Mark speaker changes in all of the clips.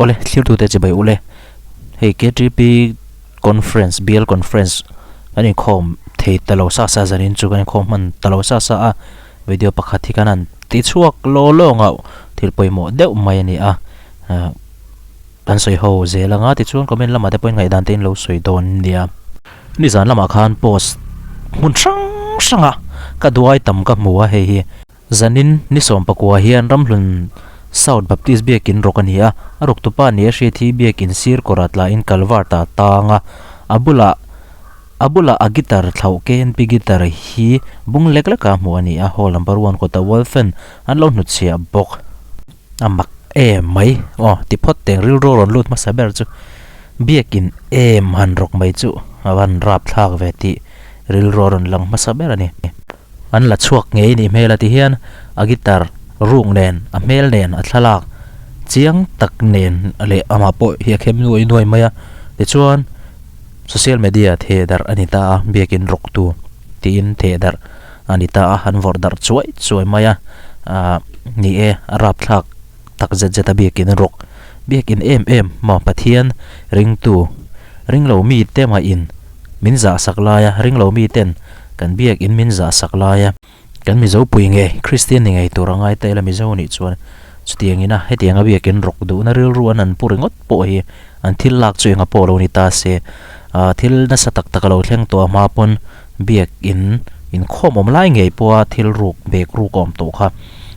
Speaker 1: Awle, thlirtute chibai ule. Hei KTP Conference, Bial Conference kan inkhawm thei ta lo sa sa zanin chu kan inkhawm hman ta lo sa sa a, video pakhat hi kan han ti chhuak law law ang a, thil pawimawh deuh mai a ni a, kan sawi ho zel ang a, tichuan comment lamah te pawhin ngaihdan te in lo sawi dawn nia. Nizan lamah khan post hmun hrang hrang a ka duai tam ka hmu a hei hi. Zanin ni sawmpakua hian Ramhlun South Baptist Biakin rawk a ni a, a rawktupa nia hriat hi Biakin sir kawrah tlain Calvert ah tang a, a bulah a bulah a guitar thlauh KNP guitar hi bung lek leka hmuh a ni a, hall number one kawtah wall fan an lo hnutchhiah bawk. A mak em mai aw ti phawt teng rilru rawn lut hmasa ber chu Biakin em han rawk mai chu a van rapthlak ve tih rilru a rawn lang hmasa ber a ni. An la chhuak ngei nih hmel a ti hian a guitar ruk nen a hmel nen a thlalak chiang tak nen leh amah pawh hi a khem nuai nuai mai a tichuan social media theh darh a ni ta a biakin rawk tu tiin theh darh a ni ta a an vawrh darh chuai chuai mai a ah ni e a rapthlak tak zet zet a biakin rawk biakin em em maw Pathian ringtu ringlo mite mah in min zah sak lai a ringlo miten Kan biakin min zah sak lai a, kan Mizo pui nge Kristian ni ngei tur a ngai ta ila Mizo nih chuan chutiang ina hetiang a biakin rawk duhna rilru an han pu ringawt pawh hi an thil lak chu enga pawh lo ni ta se. Ah thil nasa tak tak a lo thleng tawh a hma pawn biakin inkhawm awm lai ngei pawha thil ruk bek ruk a awm tawh kha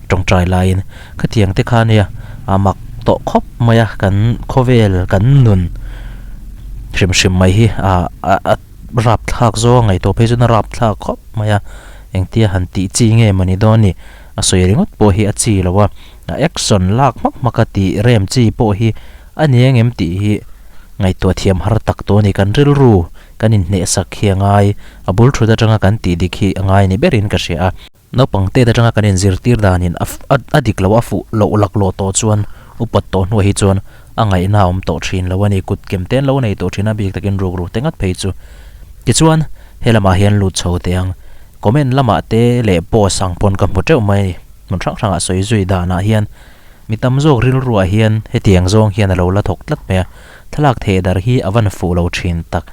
Speaker 1: tawngtai laiin khatiang te kha nia a mak tawh khawp mai a kan khawvel kan nun hrim hrim mai hi ah a Rapthlak zawng ngaihtuah phei chuan a rapthlak khawp mai a, engtia han tih chi nge mawni dawn ni, a sawi ringawt pawh hi a chi lo a, a action lak hmak hmak a tih rem chi pawh hi a ni ang em tih hi ngaihtuah thiam har tak tawh a ni, kan rilru kan inhnehsak hi a ngai, a bul thut atanga kan tih dik hi a ngai ni berin ka hria a. Naupang tet atanga kan inzirtir danin a a dik loh a fuh loh laklawh tawh chuan upat tawh hnuah hi chuan a ngaihna a awm tawh thin lo a ni. Kut kem te an lo nei tawh thin a, bik takin ruk ruk te ngat phei chu. Tichuan, he lamah hian lut chho teh ang. Comment lamah te leh post ang pawn ka hmu teuh mai a ni. Hmun hrang hrangah sawi zui danah hian mi tam zawk rilruah hian hetiang zawng hian a lo la thawk tlat mai a. Thlalak theh dar hi a van fuh lo thin tak.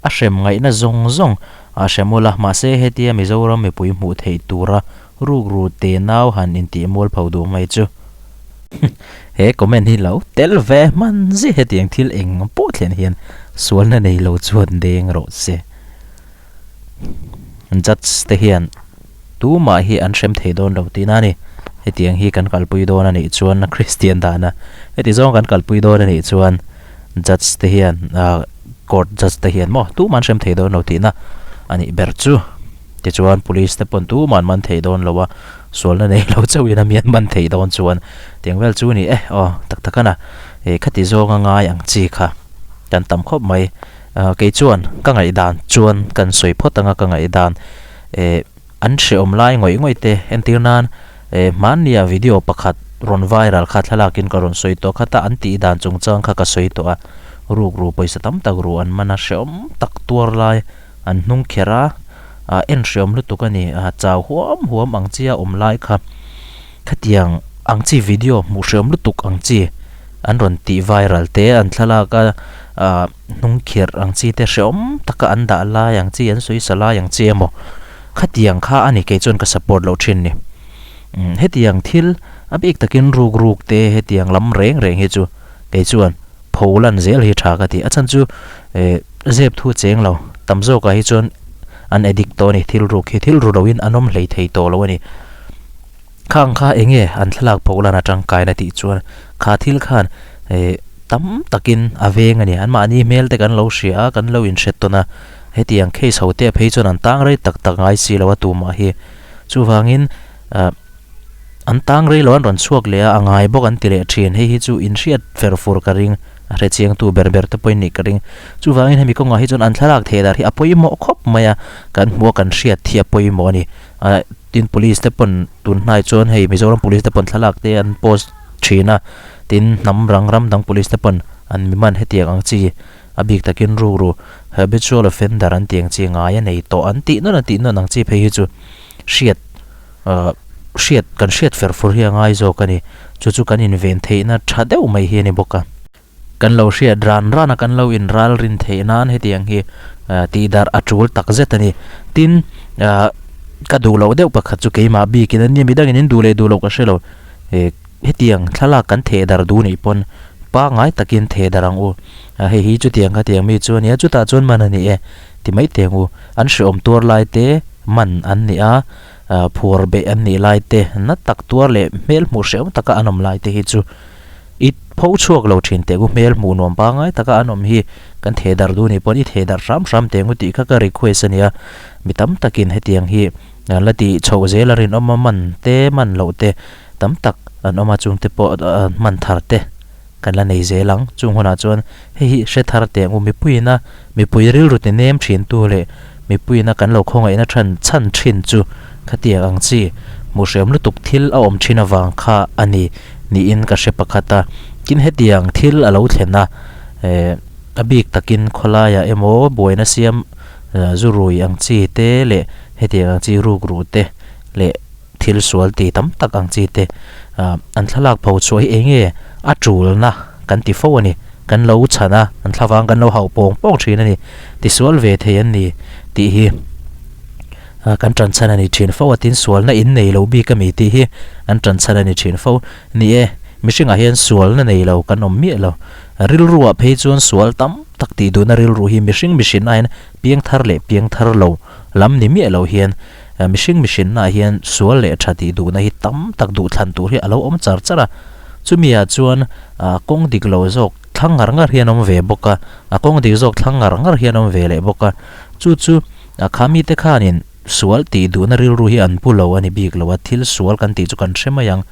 Speaker 1: A hrem ngaihna zawng zawng a hre mawlh a, mahse hetia Mizoram mipui hmuh theih tura rukru te nau han intih mualpho duh mai chu. He comment hi lo tel ve hman zia hetiang thil eng pawh thlen hian sualna nei lo chuan deng rawh se. Judge te hian tumah hi an hrem thei dawn lo tihna a ni. Hetiang hi kan kalpui dawn a nih chuan Kristian dana heti zawng kan kalpui dawn a nih chuan Judge te hian ah court judge te hian maw tumah an hrem thei dawn lo tihna a nih ber chu. Tichuan police te pawn tumah an man thei dawn lo a, sualna nei lo chauhin a mi an man thei dawn chuan tiang vel chu a ni e aw tak tak a na. Eh khati zawnga ngai ang chi kha kan tam khawp mai. Ah kei chuan ka ngaihdan chuan kan sawi phawt anga ka ngaihdan eh An hrehawm lai ngawih ngawih te entir nan eh hmannia video pakhat rawn viral kha thlalakin ka rawn sawi tawh khat a, an tih dan chungchang kha ka sawi tawh a, rukru pawisa tam tak ru an man a, hrehawm tak tuar lai an hnung kher a, ah en hrehawm lutuk a ni, ah chau huam huam ang chi a awm lai kha khatiang ang chi video hmuh hrehawm lutuk ang chi an rawn tih viral te an thlalak a ah. Hnung khirh ang chi te hreawm taka an dah lai ang chi, an sawi sa lai ang chi emaw khatiang kha a ni kei chuan ka support loh thin ni. Umm hetiang thil a bik takin ruk ruk te hetiang lam reng reng hi chu kei chuan pho lan zel hi tha ka ti. A chhan chu eh zep thu cheng lo tam zawkah hi chuan an addict tawh a ni thil ruk hi thil ru loin an awm hlei thei tawh lo a ni. Khang kha eng nge an thlalak pho lan a tangkaina tih chuan kha thil khan eh tam takin a veng a ni. Anmahni hmel te kan lo hria a, kan lo inhre tawn a, hetiang case ho te phei chuan an tang rei tak tak ngai si lo a tumah hi. Chuvangin ah an tang rei lo an rawn chhuak leh a, a ngai bawk an ti leh thin. Hei hi chu inhriat fer fur ka ring, a hre chiangtu ber ber te pawhin nih ka ring. Chuvangin hemi kawngah hi chuan an thlalak theih dar hi a pawimawh khawp mai a, kan hmuh a kan hriat hi a pawimawh a ni. Ah tin police te pawn tun hnai chuan hei Mizoram police te pawn thlalak te an post thin a tin hnam rang ram dang police te pawn an mi man hetiang ang chi a bik takin rukru habitual offender an tih ang chi ngai a nei tawh an tih nawn an tih nawn ang chi phei hi chu hriat ah. hriat kan hriat fer fur hi a ngai zawk a ni. Chu chu kan inven theihna tha deuh mai hi a ni bawk a. Kan lo hriat ran ran a, kan lo inral rin theih nan hetiang hi tihdarh a tul tak zet a ni. Tin, ka duh loh deuh pakhat chu keimah bikin a nia, midangin in duh leh duh loh ka hre lo. Hetiang thlalak kan thehdarh duh nih pawn pangngai takin thehdarh ang u. Hei hi chutiang khatiang mi chu a nia, chutah chuan man a ni e ti mai teh ang u. An hrehawm tuar lai te man an ni a, phuar beh an nih lai te, na tak tuar leh hmel hmuh hrehawm taka an awm lai te hi chu I pho chhuak lo thin teh u hmel hmuh nuam pangngai taka an awm hi kan theh darh duh ni pawn i theh darh hram hram teh ngu tih kha ka request a nia. Mi tam takin hetiang hi an la tih chhoh zel a rinawm a man te man loh te tam tak an awm a chungte pawh hman thar te kan la nei zel ang. Chung hunah chuan hei hi hre thar teh ngu mipuiin a mipui rilru ti nem thin tu leh mipuiin a kan lo khawngaihna than chhan thin chu khatiang ang chi hmuhhrehawm lutuk thil a awm thin avang kha a ni. Niin ka hre pakhat a, tin hetiang thil a lo thlen a, eh a bik takin khawlaiah emaw buaina siam zu rui ang chi te leh hetiang ang chi ruk ruh te leh thil sual ti tam tak ang chi te ah an thlalak pho chhuah hi eng nge a tulna kan ti fo a ni, kan lo chhan a, an thlavang kan lo hauh pawng pawng thin a ni, tisual ve thei an ni tih hi. Kan tan chhan a ni thin fo a, tin sualna in nei lo bik a mi tih hi an tan chhan a ni thin fo. Ni e, mihringah hian sualna nei lo kan awm miah lo. Rilruah phei chuan sual tam tak tih duhna rilru hi mihring mihrinna hian piang thar leh piang thar lo lam ni miah lo hian mihring mihrinna hian sual leh tha tih duhna hi tam tak duhthlan tur hi a lo awm char char a. Chumiah chuan kawng dik lo zawk thlang ngar ngar hian awm ve bawk a, a kawng dik zawk thlang ngar ngar hian awm ve leh bawk a. Chu chu A kha mite khanin sual tih duhna rilru hi an pu lo a ni bik lo a, thil sual kan tih chu kan hre mai ang.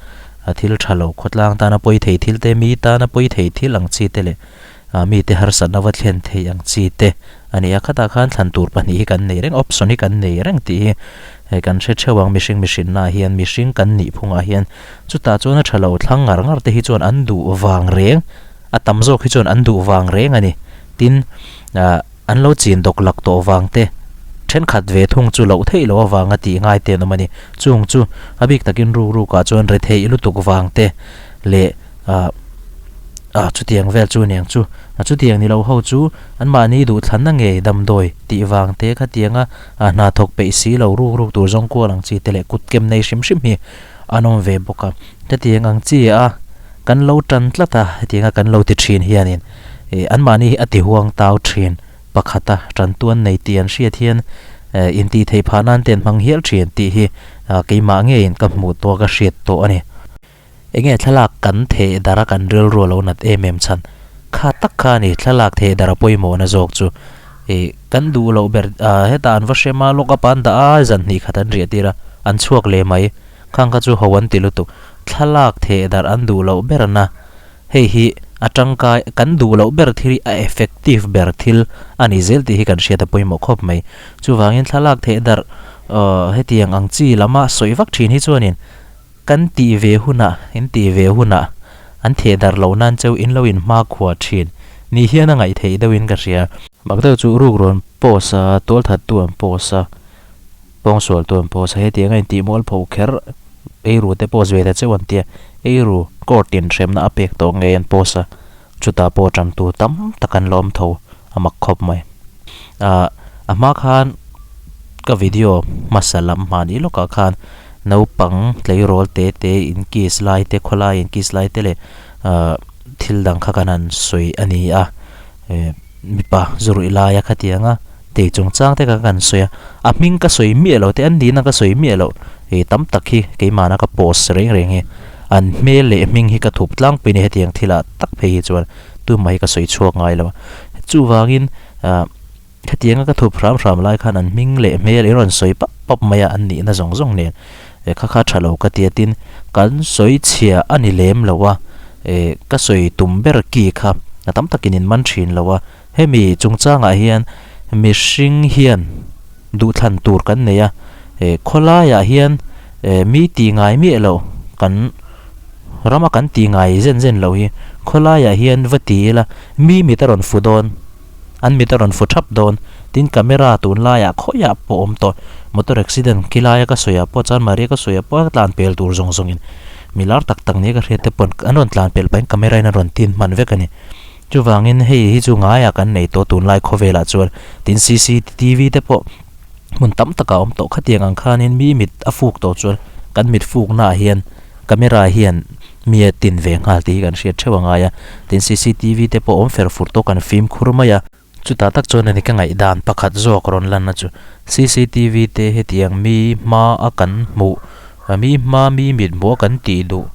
Speaker 1: A thil tha lo, khawtlang tana pawi thei thil te, mi tana pawi thei thil ang chi te leh mite harsatna va thlen thei ang chi te a ni a. Khatah khan thlan tur pahnih hi kan nei reng, option hi kan nei reng tih hi hei kan hre theuh ang. Mihring mihrinnaah hian, mihring kan nih phungah hian chutah chuan a tha lo thlang ngar ngar te hi chuan an duh vang reng, a tam zawk hi chuan an duh vang reng a ni. Tin, ah. An lo chin dawk lak tawh vang te, thenkhat ve thung chu loh theih loh avanga tih ngai te an awm a ni. Chung chu a bik takin ruk rukah chuan retheih lutuk vang te leh ah ah chutiang vel chu aniang chu. A chutiang ni lo ho chu anmahni duhthlanna ngei damdawi tih vang te khatianga ah hna thawk peih si lo ruk ruk tur zawng kual ang chi te leh kut kem nei hrim hrim hi an awm ve bawk a. Hetiang ang chi a kan lo tan tlat a, hetianga kan lo ti thin hianin ih anmahni hi a ti huang tau thin pakhat a, tantu an nei tih an hriat hian eh intih theih phah nan te an hmang hial thin tih hi ah keimah ngeiin ka hmuh tawh a ka hriat tawh a ni. Enge thlalak kan theh darh a kan rilru a lo nat em em chhan kha tak kha a ni, thlalak theh darh a pawimawhna zawk chu ih kan duh loh ber ah hetah an va hrem a lawk up a an dah a zan hnih khat an riah tir a an chhuak leh mai. Khang kha chu ho an ti lutuk. Thlalak theh darh an duh loh ber na. Hei hi a tangkai kan duh loh ber thil hi a effective ber thil a ni zel tih hi kan hriat a pawimawh khawp mai. Chuvangin thlalak theh darh hetiang ang chi lama sawi vak thin hi chuanin kan tih ve hunah in tih ve hunah an theh darh loh nan cheu in lo in hmakhua thin ni hian a ngaih theih deuhin ka hria. Mak deuh chu ruk rawn post a, tualthattu an post a. Pawngsual tuan pawh sa hetiang a intih mual pho kher eiru te pawh zui ta cheuh an tia, eiru court in hremna a pek tawh ngei an post a, chutah pawh tantu tam tak an la awm tho a mak khawp mai. Ahh a hma khan ka video hmasa lam hmani lawkah khan naupang tleirawl te te in kiss lai te khawlai in kiss lai te leh ahh thil dang kha kan han sawi a ni a eh. Mipa zu ruih laia khatianga tei chungchang te kha kan sawi a, a hming ka sawi miah lo te an nihna ka sawi miah loh ih tam tak hi keimahna ka post reng reng hi an hmel leh hming hi ka thup tlangpui a ni hetiang thilah tak phei hi chuan tumah hi ka sawi chhuak ngai lo a, chuvangin ah hetianga ka thup hram hram lai khan an hming leh hmel in rawn sawi pap pap mai a an nihna zawng zawng nen eh kha kha tha lo ka ti a tin kan sawi chhia a ni lem lo a. Eh, ka sawi tum ber ki kha a tam takin in man thin lo a, hemi chungchangah hian mihring hian duhthlan tur kan nei a, eh khawlaiah hian eh mi ti ngai miah loh kan rama kan ti ngai zen zen loh hi khawlaiah hian va ti ila mi mit a rawn fu dawn, an mit a rawn fu thap dawn Tin camera tunlaiah khawiah pawh awm tawh motor accident khi laia ka sawi ah pawh chuan Maria ka sawi ah pawh a tlan pel tur zawng zawngin mi lar tak tak nia ka hriat te pawn an rawn tlan pel pahin camera in a rawn tin hman vek a ni. Chuvangin hei hi chu ngaiah kan nei tawh tunlai khawvelah chuan tin cctv te pawh hmun tam takah a awm tawh khatiang ang khanin mi mit a fuk tawh chuan kan mit fuknaah hian camera hian mi a tin ve nghal tih hi kan hriat theuh a ngai a tin cctv te pawh awm fer fur tawh kan fimkhur mai a. Chutah tak chuan ani ka ngaihdan pakhat zawk rawn lanna chu cctv te hetiang mi hma a kan hmuh mi hma mi mit hmuh a kan tih duh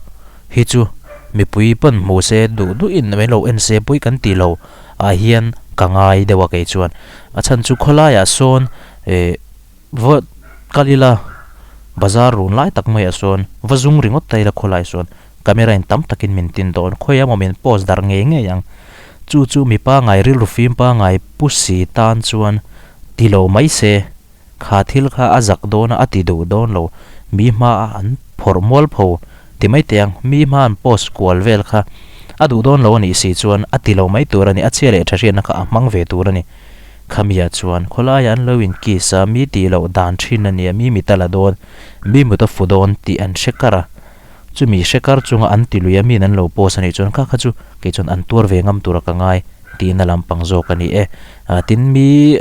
Speaker 1: hi chu mipui pawn hmuh se duh duhin mai lo en se pawi kan tih lo ah hian ka ngai deuh a kei chuan a chhan chu khawlaiah sawn eh va kal ila bazar run lai tak maiah sawn va zum ringawt ta ila khawlaiah sawn camera in tam takin min tin dawn khawi emaw min post darh ngei ngei ang chu chu mi pangai rilru fim pangai pu si tan chuan ti lo mai se kha thil kha a zak dawn a a ti duh dawn lo mi hma a an phawrh mual pho ti mai teh ang mi hma an post kual vel kha a duh dawn lo a nih si chuan a ti lo mai tur a ni a chhia leh tha hriatna kha a hmang ve tur a ni. Khamiah chuan khawlaiah an lo inkiss a, mi tih loh dan thin a nia, mi mit a la dawn, mi mut a fu dawn tih an hre kar a. Chumi hre kar chunga an ti lui a, miin an lo post a nih chuan kha kha chu kei chuan an tuar ve ngam tura ka ngai tiin a lampang zawk a ni e. Tin mi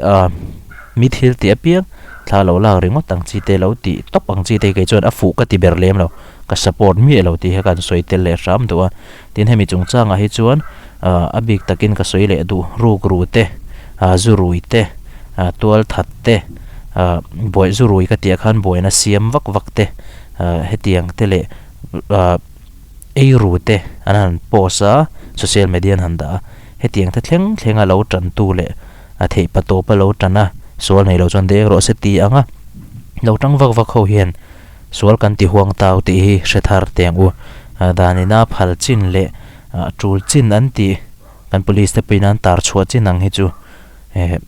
Speaker 1: mi thil tih apiang thla lo lak ringawt ang chi te lo tih tawp ang chi te kei chuan a fuh ka ti ber lem lo, ka support miah lo tih hi ka han sawi tel leh hram duh a. Tin hemi chungchangah hi chuan a bik takin ka sawi leh duh ruk ru te, zu rui te, tual that te, buai zu rui ka tih ah khan buaina siam vak vak te hetiang te leh ei ru te an han post a, social media an han dah a, hetiang te thleng thleng a lo tan tu leh a theih pa tawp a lo tan a, sual nei lo chuan deng rawh se ti ang a, lo tang vak vak ho hian. Sual kan ti huang tau tih hi hre thar teng u. Danina phal chin leh tul chin an tih kan police te pawhin an tar chhuah chin ang hi chu e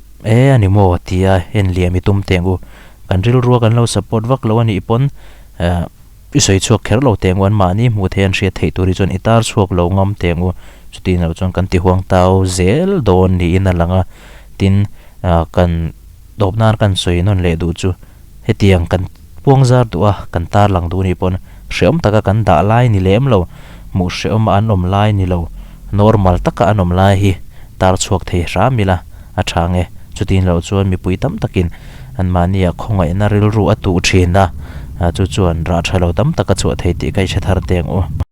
Speaker 1: a ni maw tia en liam i tum teng u. Kan rilrua kan lo support vak lo a nih pawn i sawi chhuak kher lo teng u an mahni hmuh theih an hriat theih tur hi chuan i tar chhuak lo ngam teng u. Chutin loh chuan kan ti huang tau zel dawn niin a lang a. Tin kan tawp nan kan sawi nawn leh duh chu. Hetiang kan puang zar duh a, kan tarlang duh nih pawn hrehawm taka kan dah lai ni lem lo, hmuh hrehawm a an awm lai ni lo, normal taka an awm lai hi tar chhuak thei hram ila a tha nge. Chutin loh chuan mipui tam takin anmahnia khawngaihna rilru a tuh thin a, chu chuan rah tha lo tam tak a chhuah thei tih ka i hre thar teng u.